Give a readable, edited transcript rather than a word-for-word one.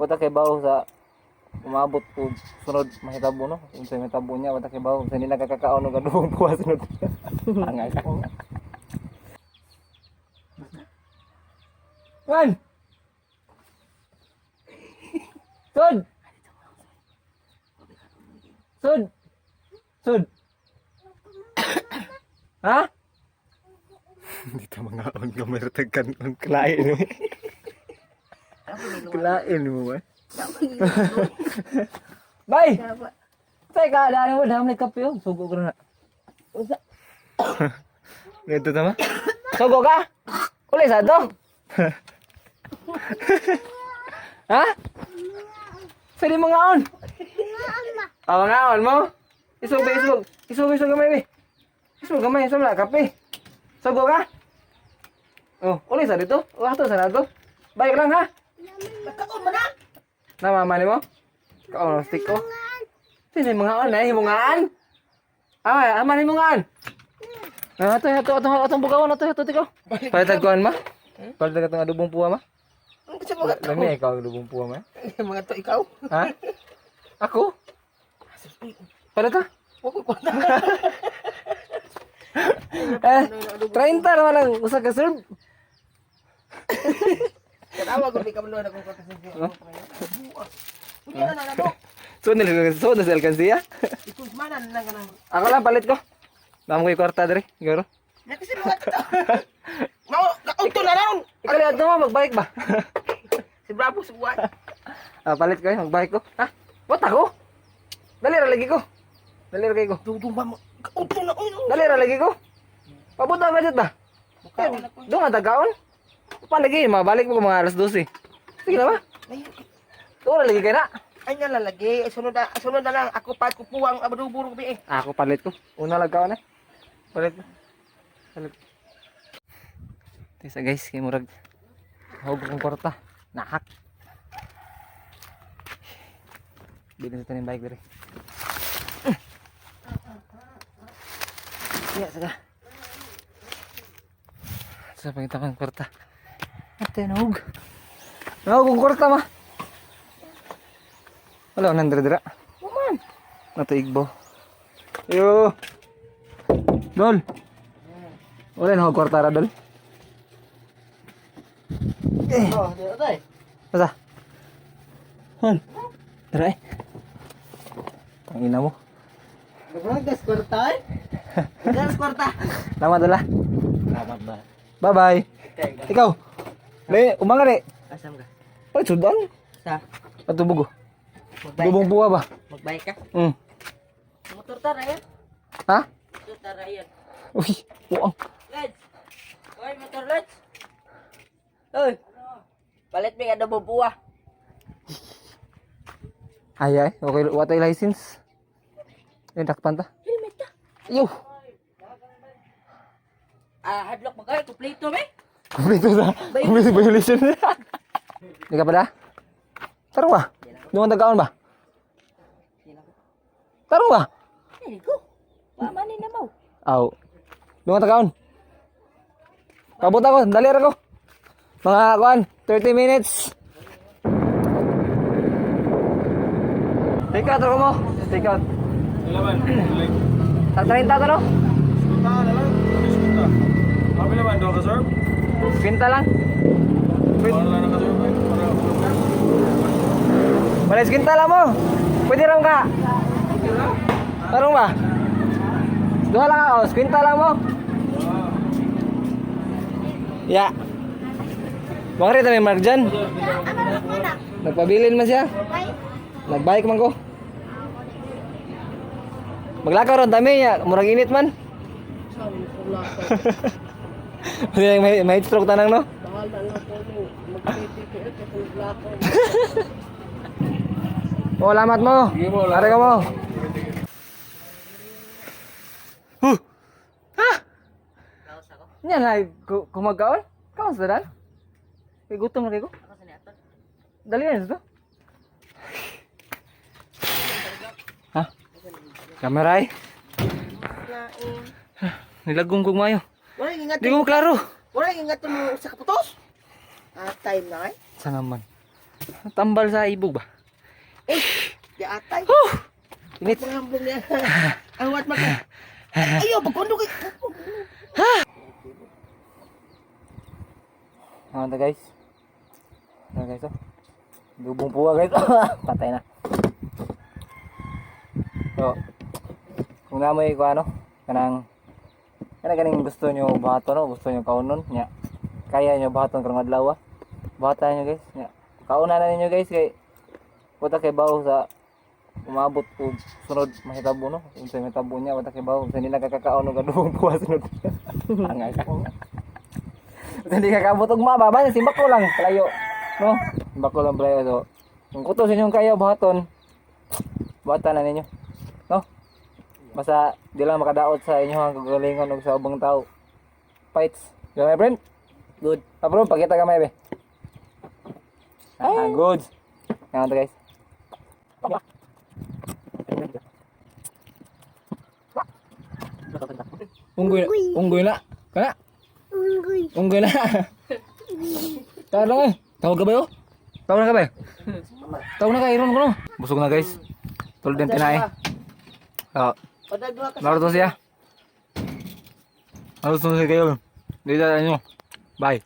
Wala kay bawo sa umabot og sunod mahitabo, no? Unsa mahitabo niya, wala kay bawo sa nila kakakaon og adobong puwa sunod. Anga ka. Wan. Sud. Sud. Sud. Ha? Dito mga on kamera tagkan on klain. Klain mo ba? Bay! Teka, daan mo dami kape oh. Sugo ko na. Usa. Dito tama? Sugo ka? Uli sa to? Ha? Pwede mga on. Ah, mga on mo? Isog, isog. Isog, isog gamay, be. Isog gamay, isog na kape. Sugo ka? Oh, uli sa dito. Oh, ato sa nato. Balik lang ha. Nagkaon mo na. Namama ni mo? Kaon ang stick ko. Sino yung mga on eh? Himungaan? Ah, ama ni himungaan. Ah, ato, ato, ato, atong bugawan, ato, ato, tiko. Palit kuan ma? Palit ka itong adobong puwa ma? Ano sa mga to? Lami ikaw ang adobong puwa ma? Mga to ikaw. Ha? Ako? Palit ka? Wag ko kwarta. Eh, 30 naman lang usa ka serve. Katawa ko di ka man akong kwarta sa Huh? Unya na na to. So nila so na sa alkansiya. Itong manan lang kanang. Ako lang palit ko. Namo ko'y kwarta dere, siguro. Na kasi mga to. Mao kaunto na naron. Ikaw lihat mo magbike ba? Si Bravo sa buwan. Ah, palit ko eh, magbike ko. Ha? What ako? Dali ra lagi ko. Dali ra kay ko. Dudong ba mo? Kaunto na uy. Dali ra lagi ko. Pabuta ka dyan ba? Mukaon ako. Doon nga tagaon. Palagi, mabalik mo ko mga alas 12. Sige na ba? Doon ra lagi kay na. Ay nga lalagi. Ay, sunod na lang. Ako pa kupuwang abruburo ko eh. Ako palit ko. Una lang kaon eh. Palit ko. Palit. Tisa guys, kay murag hawag kong kwarta. Nahak. Bilin sa taning bike dere. Ya, saga. Sa pangita kong kwarta. Ate, nahug. Nahug kong kwarta ma. Wala, 100 dira. Waman. Nato igbo. Yo. Dol. Wala na kwarta ra dol. Eh. Oh, di ba Basta. Hon. Tara eh. Tangina mo. Naglagas kwarta eh. Naglagas kwarta. Salamat dala. Salamat ba? Bye-bye. Ikaw. Le, umanga re. Asam ka? Ay, sudan. Sa? Patubog ko. Magbike Dubong buwa ba? Magbike ka? Motor tara yan. Ha? Motor tara yan. Uy, buang. Let's. Oy, motor let's. Oy. Palit may adobo buwa. Ay, ay. Okay, what ay license? Ay, dakpan ta. Helmet ta. Yo. Ah, hadlock mo kayo, kumpleto me. Kompleto sa. Kompleto violation. Hindi ka pa da? Tarong ba? Doon ka tagaon ba? Tarong ba? Hindi ko. Wa man ni namaw. Aw. Doon ka tagaon. Pabot ako, dali ra ko. Mga kuan, 30 minutes. Take out ako mo. Take out. Ilaman, like, Sa 30 to no? iskunta na lang. Iskunta. Kami naman, doon ka serve. Kwenta lang. Para lang naka-serve eh. Para Wala kwenta lang mo. Pwede ram ka. Tarong ba? Duha lang ako, kwenta lang mo. Ya. Mga rito may mark dyan. Nagpabilin man siya. Nagbike man ko. Maglakaw ron dami ya, murag init man. May may, may heat stroke tanang no. Oh, lamat mo. Sige mo, Are ka mo. Huh. Ha? Nya na kumagaon? Kaon sa dan? Kay gutom na kay ko. Ako sa niaton. Dali na ito. Ha? Kamera ay. Nilagong kong mayo. Wala ingat. Di ko klaro. Wala ingat mo sa kaputos. Ah, time na eh. Sa naman. Tambal sa ibog ba? Di atay. Init. Pangambong niya. Awat maka. Ayo, pagkondo kay. Ano to, guys? Ano, guys, oh? Lubong puwa, guys. Patay na. So, kung namoy ko ano, kanang kana ganing gusto nyo buhaton, no? Gusto nyo kaunon nya. Kaya nyo buhaton karong adlaw, ah. Buhatan nyo, guys. Nya. Kauna na ninyo, guys, kay wala kay bawo sa umabot og sunod mahitabo, no? Unsa mahitabo niya, wala kay bawo sa hindi nakakakaon og adobong puwa sunod. Anga ka. Basta hindi ka kaabot og mababa, simbak ko lang palayo. No? Simbak ko lang palayo. So, kung kutos inyong kaya buhaton, buhatan na ninyo. No? Basta di lang makadaot sa inyong kagalingon og sa ubang tao. Fights. Gamay, friend? Good. Ah, bro, pakita gamay be. Ah, good. Ngayon to, guys. Unggoy, unggoy na. Kana? Unggoy. Unggoy na. Tara lang eh. Tawag ka ba yo? Tawag na ka ba? Eh? Tawag na ka, iron ko no. Busog na, guys. Tulad din tinae. Oh, Padagwa ka. naruto siya. Naruto siya kayo. Dito sa inyo. Bye.